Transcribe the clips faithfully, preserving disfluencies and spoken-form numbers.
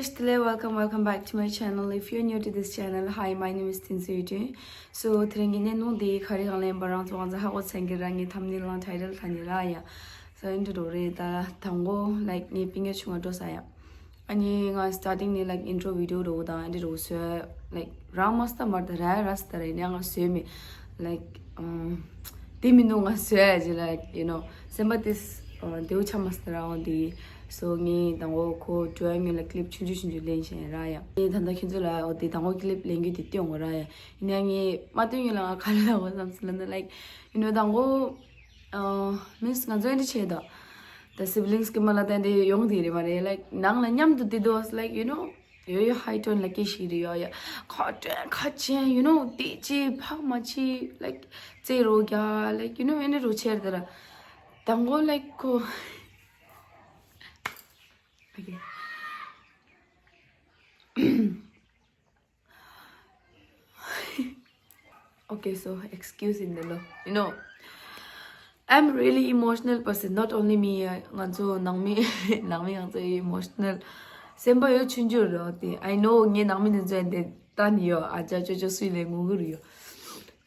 Hello, welcome, welcome back to my channel. If you're new to this channel, hi, my name is Tinsu Yutun. So, དེ་རིང་གི་གནས་ནོ་དེ་ག་རེ་གང་ལེན་པ་རང་ཚོ་ང་ཚོ་ཧ་གོ་ཚན་གི་རང་ངའི་ཐམ་ནེལ་ལང་ཊའི་ཊལ་ཐ་ནི་ར་ཡ། So, ཨེ་འདྲ་རེད་ད་དང་གོ་like ངའི་པིང་ངའི་ཆུང་ང་འགྲོ་ས་ཡ། ཨ་ནི་ང་starting ནས་like intro video རོ་དང་ཨེ་འདྲ་རོ་སོ་like རང་མ་སྟ་མར་ད་ར་ར་སྟ་ར་ཡིན་ང་སོས་མི་like དེ་མི་འདུག་ང་སོས་ཡ་ཇི་like you know སེམས་པ་དེ་དེའུ་ཆ་མ་སྟ་ར་འོ་དེ། So ངས་དང་གོ་ཁོ་ཀྲུའུ་ཨ་ངས་like clip ཆུང་ཆུང་ཆུང་ཆུང་ལེན་བཞིན་ར་ཡ། ངས་ད་ལྟ་ཁྱེད་ཚོ་ལ་འོ་དེ་དང་གོ་clip ལེན་རྒྱུ་དེ་སྟོན་འོ་ར་ཡ། ཡིན་ཡང་ངས་མ་སྟོན་ཡོད་ལ་ང་ག་ལ་འོ་བསམ་སོང་ལ་ན་like you know དང་གོ་མིན་ང་ཚོ་ཨེ་འདྲ་བྱས་ད། ད་siblings གི་མ་ལ་ད་འདི་ཡོང་དེ་རེད་མ་རེད་like ནང་ལ་མཉམ་དུ་དེ་དུས་like you know ཡོ་ཡོ་high tone ལ་སྐད་ཞིག་རེད་ཡོ་ཡ། ཁ་ཏོན་ཁ་ཅན you know དེ་ཅི་ཕག་མ་ཅི་like རྩེ་རོ་རྒྱ་like you know ཨེ་འདྲ་རོ་ཆེར་དེ་ར། དང་གོ་like ཁོ། Okay. Okay, so excuse in the law. You know, I'm really emotional person. Not only me, ང་ཚོ་ནང་མི་ནང་མི་ང་ཚོ་emotional སེམས་པ་ཡོད་ཆུང་ཆུང་རེད་དེ། I know ངའི་ནང་མི་དེ་ཚོ་འདི་ལྟ་ནི་ཡོད། ཨ་ཅག་ཅོ་ཅོ་སུས་ལས་ངུ་གི་རེད་ཡོད།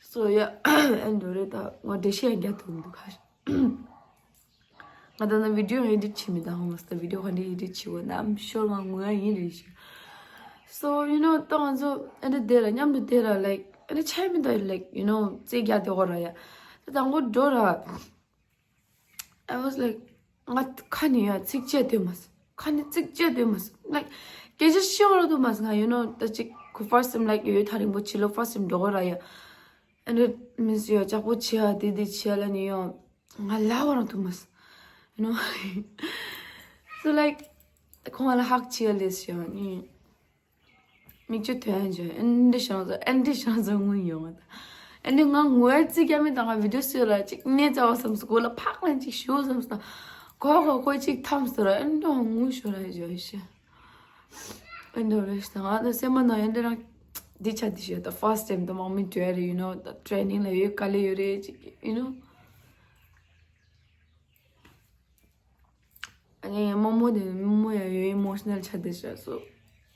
So yeah, ཨེ་འགྲོ་རེད་ད་ང་འགྲེལ་བཤད་རྒྱག་ཐུབ་མི་འདུག་ཁ། ང་ད་ནི་video edit བྱེད་མི་ད་ཧོང་སྟ་video ག་འདྲ་edit བྱེད་འོ་ན་I'm sure ང་ངུ་ཡ་ཡིན་རེད་ཤི། So you know ད་ང་ཚོ་ཨ་འདྲ་དེ་ར་མཉམ་དུ་དེ་ར་like ཨ་འདྲ་ཆ་མི་ད་like you know རྩེ་རྒྱག་དེ་འོ་ར་ཡ། ད་དང་པོ་འགྲོ་ར། I was like ང་ཁ་ནས་ཡ་ཚིག་བཅད་དོན་མ་སོང་། ཁ་ནས་ཚིག་བཅད་དོན་མ་སོང་། Like སྐད་ཆ་ཤོར་འདུག་མ་སོང་། ང་you know ད་ཅིག་ཁོ་first time like ཡོད་ཐག་རིང་པོ་ཕྱི་ལོ་first time འགྲོ་གི་ར་ཡ། ཨ་འདྲ་མི་སུ་ཡ་ལྕགས་པོ་ཆེ་ཡ་དེ་དེ་ཆེ་ཡ་ལ་ནི་ཡ། ང་ལ་བ་རང་ཐུབ་མ་སོང་། You know so like ཁོང་ལ་ཧག་ཆེ་ཡ་ལས་ཤི་ཡ་ནི། མིག་ཆུ་ཐོན་བྱས་ཨེ་འདྲ་བྱུང་སོང་། ཨེ་འདྲ་བྱུང་སོང་ངུ་ཡོང་བ་དང་། ཨེ་འདྲ་ང་ངུ་ཡ་རྩིས་རྒྱག་མི་དང་ང་video བཟོས་ལ་ཅིག་གནས་ཚ་བ་བསམ་སོང་། གོ་ལ་ཕག་ལན་ཅིག་ཞུ་བསམ་སོང་། གོ་གོ་གོ་ཅིག་ཐམ་སོང་ར་ཨེ་འདྲ་ངུ་ཤོར་ར་བྱས་ཤི། ཨེ་འདྲ་རེད་ཤི་ད་ང་ད་སེམས་པ་ནང་ཨེ་འདྲ་རང་འདི་ཆ་འདི་ཤི་ད་first time ད་མང་མི་འགྲོ་ཡ་རེད། You know ད་training ལ་ཡོད་དཀའ་ལས་ཡོད་རེད་ཅིག you know ཨ་ནི་རྨོ་མོ་དེ་རྨོ་མོ་ཡང་ཡོད་emotional ཆགས་བསྡད་ཤག་སོ།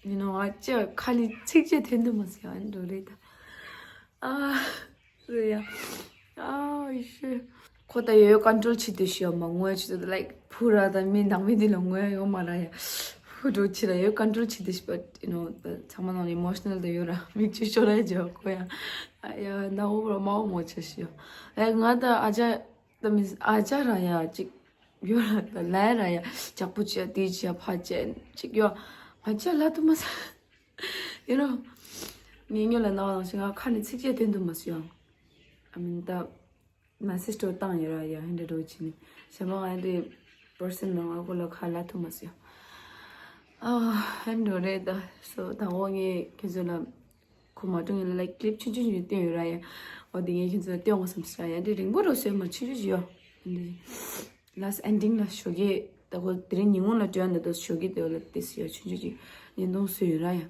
You know ང་ཅག་ཁ་ནས་ཚིག་བཅད་ཐོན་དུ་མ་སོང་། ཨ་འགྲོ་རེད་ད། ཨ་རེད་ཡ། ཨ་ཡི་ཤི། ཁོ་ད་ཡོད་control བྱེད་དུ་ཤི་ཡོད་མ་ངོ་ཡ་ཆུ་ད་like ཕུ་ར་ད་མི་ནང་མི་འདི་ལ་ངོ་ཡ་ཡོད་མ་ར་ཡ། ཧུ་འགྲོ་ཆི་ར་ཡོད་control བྱེད་དུ་ཤི་but you know ད་ཚང་མ་ནང་emotional ད་ཡོད་ར་མིག་ཆུ་ཤོར་ར་ཡ་ཇོ་ཁོ་ཡ། ཨ་ཡ་ན་འོ་ར་མ་འོ་མོ་ཆ་ཤི་ཡ། ཨ་ང་ད་ཨ་ཅག་ད་མི་ཨ་ཅག་ར་ཡ་ཅིག་ཡོད་ར་ད་ལའི་ར་ཡ་ཅག་པོ་ཅི་ཡ་དེ་ཅི་ཡ་ཕ་ཅན་ཅིག་ཡོད། ང་ཅག་ལ་དུ་མ་ས་ཡོད་ར། ངས་ཉོ་ལ་ན་བ་ནང་ཞིག་ང་ཁ་ནས་ཚིག་བཅད་ཐོན་དུ་མ་སུ་ཡང་ཨ་མིན་ད་message སྤྲོ་བཏང་ཡོད་ར་ཡ་ཧན་འདྲ་འགྲོ་ཅི་ནི་ཞེ་མ་ང་འདི་person ནང་ང་གོ་ལ་ཁ་ལ་དུ་མ་སུ་ཡང་ཨ་ཧན་འགྲོ་རེད་ད། སོ་ད་འོ་ངས་ཁྱེད་ཚོ་ལ། ཁོ་མ་ཀྲུང་ཡིན་ལ་like clip ཆུང་ཆུང་ཞིག་བསྟན་ཡོད་ར་ཡ། འོ་དེ་ངས་ཁྱེད་ཚོ་ལ་སྟོན་དགོས་བསམ་སོང་ཡ། འདི་རིང་པོ་རུ་བཟོས་མ་ཆུང་ཆུང་ཞིག་ཡོད། འདི་last ending ལ་ཞོགས་ཀས་ད་ཁོ་དེ་རིང་ཉིན་གུང་ལ་སྤྲོད་ཡ་འདི་དུས་ཞོགས་ཀས་དེ་ལ་ཏིས་ཡ་ཆུང་ཆུང་ཞིག་བརྙན་ཐུང་བཟོས་ཡོད་ར་ཡ།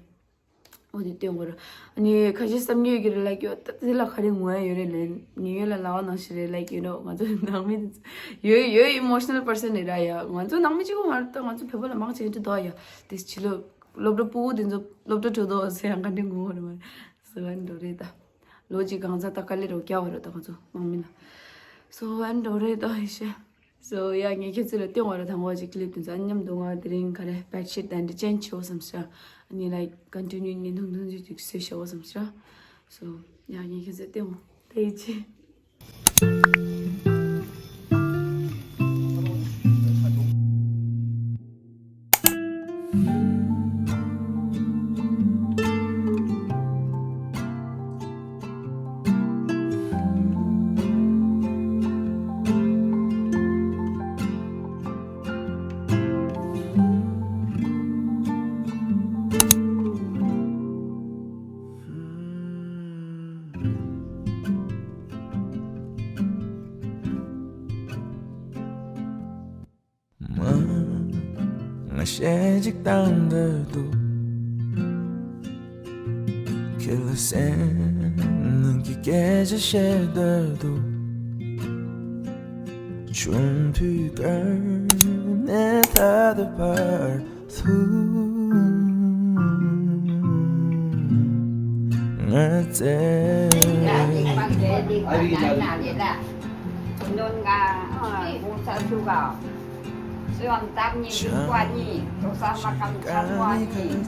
འོ་དེ་སྟོན་དགོས་ར། ཨ་ནི་ཁ་ཤས་བསམ་ཡོད་ཀྱི་རེད་like ཡོད་ད་དེ་ལ་ག་རེ་ངོ་ཡ་ཡོད་རེད་ལན་ངས་ཡོད་ལ་ལ་བ་ནང་ཞིག་རེད་like you know ང་ཚོ་ནང་མི་ཡོད་ཡོད་emotional person རེད་ར་ཡ། ང་ཚོ་ནང་མི་གཅིག་པོ་མ་རེད་ད་ང་ཚོ་བོད་པ་ལ་མང་ཆེ་འདྲི་དོ་ཡ། ཏིས་ཕྱི་ལོ། སློབ་གྲྭ་ཕྲུ་གུ་དེ་ཚོ་སློབ་གྲྭ་འགྲོ་དོ་ཟེར་ཡང་ག་འདྲ་ངུ་བ་རེད་མ་ཟེར་བ་འགྲོ་རེད་ད། ལོ་གཅིག་གང་ཚ་ད་དཀའ་ལས་རོ་རྒྱག་བ་རེད་ད་ང་ཚོ་དམག་མི་ལ། སོ་ཨ་འགྲོ་རེད་ད་ཧི་ཤེ། སོ་ཡ་ངས་ཁྱེད་ཚོ་ལ་སྟོན་བ་ར་དང་བ་ཅིག་clip དེ་ཚོ་ཨ་མཉམ་དུ་ང་དེ་རིང་ག་རེ་bedsheet དང་འདི་change བྱེད་བསམ་ཤ། ཨ་ནི་like continue ཉིན་ཐུང་ཐུང་ཅིག་ཅིག་བཟོས་བྱེད་བསམ་ཤ། སོ་ཡ་ངས་ཁྱེད་ཚོ་སྟོན་བ་དེ་ཡི་ཆེ། མ། ང་ཞེ་གཅིག་བཏང་འདོད་འདུག་ཁྱེད་ལ་སེམས་ནང་གི་སྐད་ཆ་བཤད་འདོད་འདུག་ཆུང་དུས་ཀར་ནས་ད་ལྟ་བར་དུ། ང་བཙལ། ཡ་ནི་པ་གེ་ནི་པ་ན་ན་ལེ་ལ། ནོན་ག་ཨ་གོང་ས་ཚུ་ག་སུ་ཡང་ཏབ་ནི་ཡུ་ཀ་ནི་ཏོ་ས་མ་ཀམ་ཆ་མོ་ནི་ཀུན་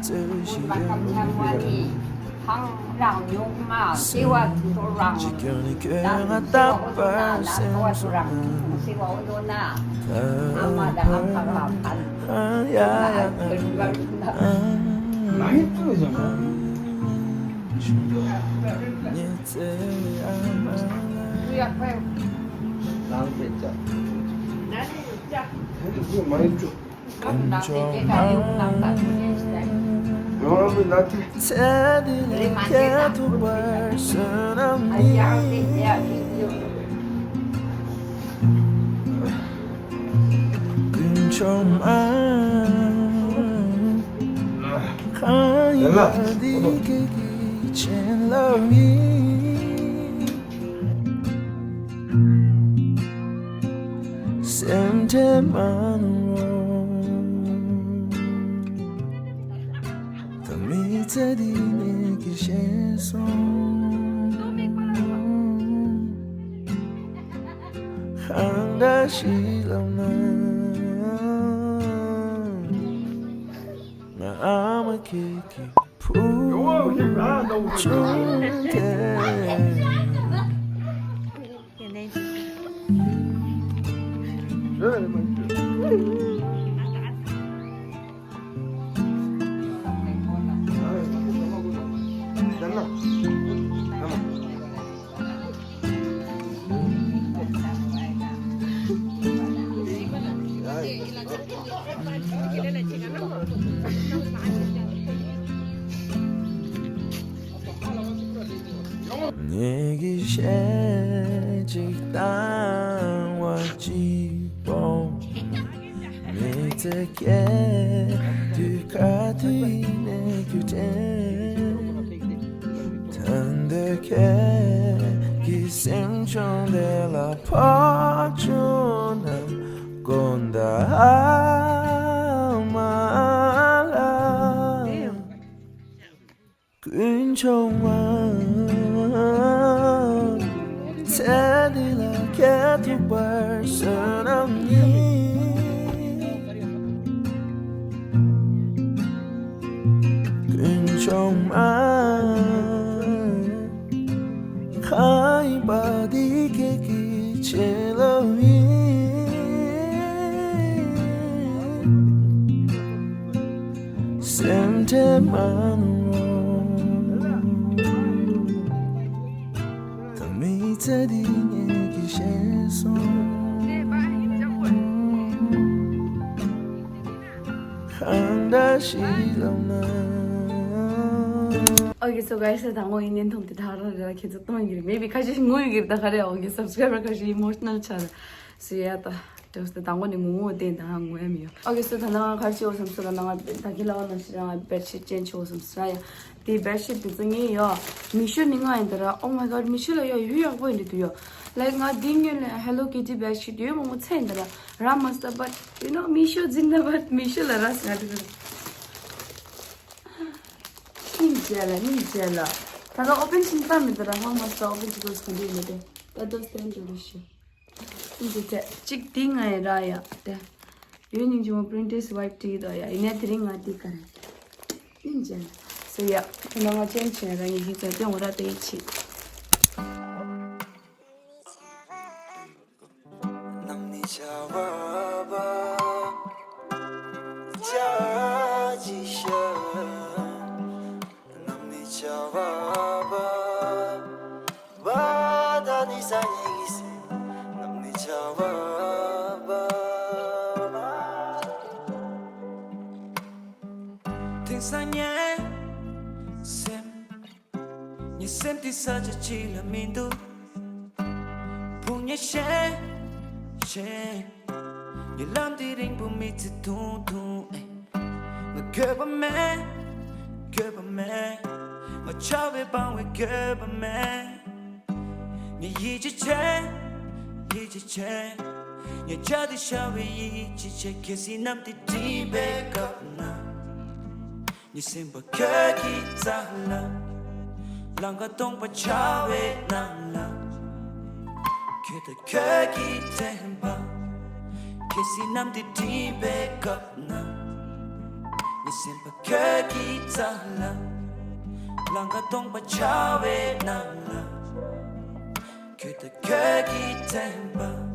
མ་ཀམ་ཆ་མོ་ནི་ཧང་རང་ཉུག་མ་སེ་བ་ཏོ་རང་ད་སེ་བ་ཨོ་ཏོ་ན་ན་ཏོ་བ་ཏོ་རང་སེ་བ་ཨོ་ཏོ་ན་ཨ་མ་ད་ཨ་ཁ་ར་ཕན་ཨ་ཡ་ཨ་ཁེ་རུ་ག་རུ་ན། ང་ཡི་ཏུ་ཟོ་མ། དཀོན་མཆོག་མ། ཁ་ཡི་བ་འདི་ཁྱེད་ཀྱི་བྱིན་རླབས་ཡིན། སེམས་ཁྲལ་མ་གནང་རོགས། ད་མི་ཚེ་འདི་ངེད་ཀྱིས་ཤེས་སོང་། གང་འདྲ་ཞིག་ལབ་ན། ང་ཨ་མ་ཁྱེད་ཀྱི་བུ་ཆུང་དེ། ངེད་ཀྱིས་གཞས་གཅིག་བཏང་བ་གཅིག་པོ། མི་ཚེ་སྐྱེལ་དུས་ག་དུས་ནས་རྒྱུ་དྲན། ད་འདོད་ཁྱེད་ཀྱི་སེམས་ཆུང་དེ་ལ་ཕོག་བཅུག་ན་དགོངས་དག་ཨ་མ་ལགས། དཀོན་མཆོག་མ། ཚེ་འདི་ལ་ཁྱེད་ཐུག་པར་བསོད་ནམས་ཡིན། དཀོན་མཆོག་མ། ཁ་ཡི་བ་འདི་ཁྱེད་ཀྱི་བྱིན་རླབས་ཡིན། སེམས་ཁྲལ་མ་གནང་། ད་མི་ཚེ་འདི་ངེད་ཀྱིས་ཤེས་སོང་། གང་འདྲ་ཞིག་ལབ་ན། Okay, so guys, དང་པོ་ཡིན་ནས་མཐོང་དེ་ད་རང་རེ་ལ་ཁྱེད་ཚོ་གཏོང་གི་རེད། Maybe ཁ་ཤས་ཤིག་ངུ་ཡོད་ཀྱི་རེད། ད་ག་རེ། Okay, subscriber ཁ་ཤས་emotional ཆགས་རེད། So yeah, ད་just དང་པོ་ནས་ངུ་ངུ་བསྡད་ད་ངུ་ཡ་མི་ཡོང་། Okay, so ད་ང་ག་རེ་བྱེད་འོ་བསམ་སོང་ལབ་ན། ང་ད་གིན་ལབ་པ་ནང་བཞིན་རང་bedsheet change འོ་བསམ་སོང་ཡ། དེ་bedsheet དེ་ཚོ་ངས་ཡ། མི་ཤོ་ནས་ང་ཡིན་ད་ར། Oh my god, མི་ཤོ་ལ་ཡ་ཡོད་ཡག་པོ་ཡིན་འདུག་ཡ། Like ང་འདི་སྔོན་ལ་Hello Kitty bedsheet ཡོད་མང་པོ་འཚོལ་ཡིན་ད་ར། རག་མ་སོང་། But you know, མི་ཤོ་འཛིན་ད། But མི་ཤོ་ལ་རག་སོང་ང་དེ་ཚོ། སྙིང་རྗེ་ལ། སྙིང་རྗེ་ལ། ད་ལྟ་open བྱེད་ནས་བལྟས་མེད་ད་ར། ཧང་མ་སོང་open བྱེད་དགོས་སུ་ག་འདྲ་ཡིན་ནི་དེ། ད་ལྟ་stand དུ་རེ་ཞུ། སྙིང་རྗེ་ཐེ། གཅིག་དེ་ང་ཡི་ར་ཡ་དེ། ཡོད་སྙིང་རྗེ་མོ་princess wipe བྲིས་འདུག་ཡ། ཡིན་ནའི་དེ་རིང་ང་དེ་ག་རེ། སྙིང་རྗེ་ལ། So yeah, ད་ལྟ་ང་change བྱས་ར་ངས་ཁྱེད་ཚོ་སྟོན་འོ་ར་དེ་ཡི་ཆེད། དེང་སང་ངའི་སེམས། ངའི་སེམས་འདི་ས་ཆ་གཅིག་ལ་མི་འདུག་ཕུང་ཉེ་ཤེས་ཤེས། ངའི་ལམ་འདི་རིང་པོ་མི་ཚེ་ཐུང་ཐུང་། ཨེ། ང་འགྱོད་པ་མེད། འགྱོད་པ་མེད། ང་ཆགས་པའི་སྤང་བའི་འགྱོད་པ་མེད། ངས་ཡིད་ཆེས་བྱེད། ཡིད་ཆེས་བྱེད། ངས་བྱ་དེ་ཤར་བའི་ཡིད་ཆེས་བྱེད། གལ་སྲིད་གནམ་དེ་སྒྲིབ་པའི་སྐབས་ན། ངའི་སེམས་པ་ཁྱོད་ཀྱི་རྩ་ལ། ལང་ཀ་སྟོང་པ་འཆར་བའི་ནང་ལ། ཁྱོད་དང་ཁྱོད་ཀྱི་དྲན་པ། གལ་སྲིད་གནམ་འདི་སྒྲིབ་པའི་སྐབས་ན། ངའི་སེམས་པ་ཁྱོད་ཀྱི་རྩ་ལ། ལང་ཀ་སྟོང་པ་འཆར་བའི་ནང་ལ། ཁྱོད་དང་ཁྱོད་ཀྱི་དྲན་པ།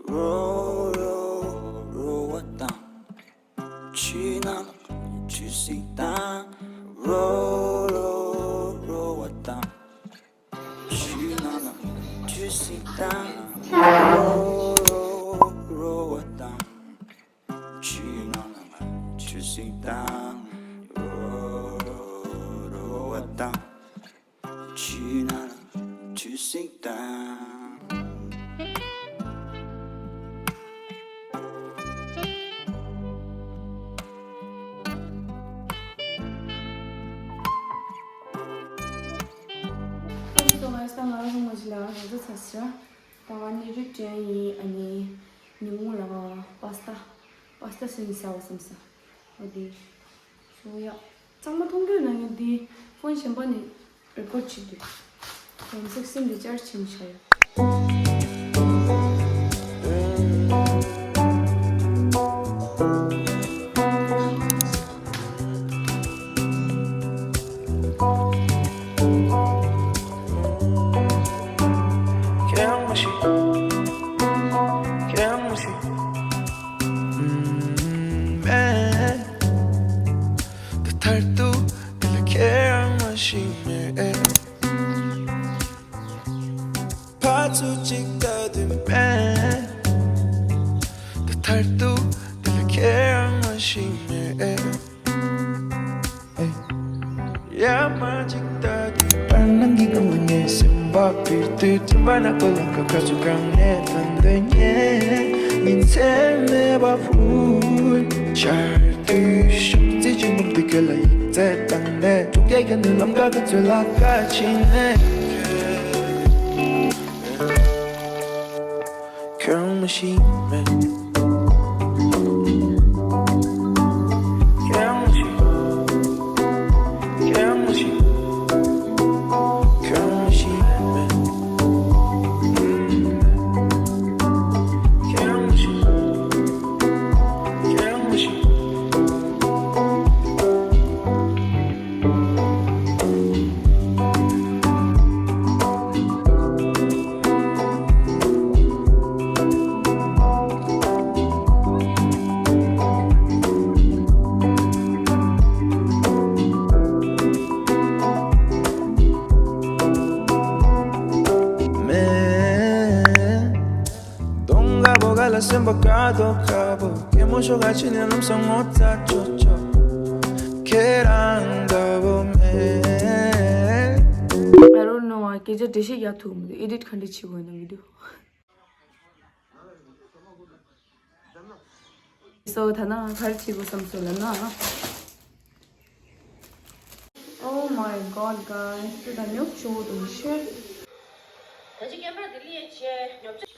རོ་རོ་རོ་བ་དང་། ཆུ་ནང་ལ་ཆུ་སྲིན་དང་། རོ་རོ་རོ་བ་དང་། ཆུ་ནང་ལ་ཆུ་སྲིན་དང་། རོ་རོ་རོ་བ་དང་། ཆུ་ནང་ལ་ཆུ་སྲིན་དང་། རོ་རོ་རོ་བ་དང་། ཆུ་ནང་ལ་ཆུ་སྲིན་དང་། ཨ་ཅི་ཏོ་ང་ས་ང་རང་ངོ་ཅི་ལ་རོ་ཟ་ཚ་ས། ད་ང་ནི་རིག་ཅན་ཡིན། ཨ་ནི་ཉིན་མོ་ལ་པ་སྟ་པ་སྟ་སུ་ཡིན་ཟ་བ་བསམ་ས། འོ་དེ། སོ་ཡ། གཙང་མ་མཐོང་རྒྱུ་ན་ངས་འདི་ཕོན་གཞན་པ་ནས་རེ་ཀོར་བྱེད་དུས། ཡང་སེག་སིན་འདི་བཅར་ཕྱིན་བྱ་ཡོད། ཁྱེད་རང་མ་ཤི། ཁྱེད་རང་མ་ཤི། ཨུམ། མེད། ད་མཐར་ཐུག་འདི་ལ་ཁྱེད་རང་མ་ཤི་མེད། ཕར་ཚུར་གཅིག་ལྟ་དུས་མེད། ད་མཐར་ཐུག་འདི་ལ་ཁྱེད་རང་མ་ཤི་མེད། ཡ་མ་གཅིག་ལྟ་དུས་པར་སྣང་གི་སྒང་ལ་ངའི་སེམས་པ་འཕུར་དུས། སྤྲིན་པ་ནག་པོ་ལང་ཀ་ཁ་ཚུར་གང་ནས་ཐོན་འདོད་ཉེ། ཉིན་མཚན་མེད་པར་འཕུར་འཆར་དུས། ཤུགས་རྩེད་ཆེན་པོ་འདི་ག་ལ་ཡིག་ཚད་བཏང་ནས། ཐུག་རྒྱལ་གྱི་ནི་ལམ་ཁ་ག་ཚོད་ལ་ཁ་ཕྱིན་ནས། ཁྱོད་མ་ཤི་མེད། ཁྱོད་མ་ཤི། ཁྱོད་མ་ཤི། ཁྱོད་མ་ཤི་མེད། ཁྱོད་མ་ཤི། ཁྱོད་མ་ཤི། མེད། གདོང་དཀར་པོ་ག་ལ་སེམས་པ་དཀར་མདོག་དཀར་པོ། སྐྱེད་མོ་ཤོག་ག་ཕྱི་ནས་ལམ་སང་ངོ་ཚ་ཆོག་ཆོག་ཁྱེད་རང་འདྲ་བོ་མེད། I don't know. སྐད་ཆ་འགྲེལ་བཤད་རྒྱག་ཐུབ་མི་འདུག་ཨེ་ཌིཊ་ག་འདྲ་བྱེད་དགོས་ན་བི་ཌིའོ། སོ་ད་ནང་ག་རེ་བྱེད་དགོས་བསམ་སོང་ལབ་ན། Oh my god, guys. ད་ཉོབ་ཆུ་བོ་དང་ཤེར། ད་ཅི་ཀེམ་ར་དེ་ལི་ཡ་ཆེ་ཉོབ་ཆུ།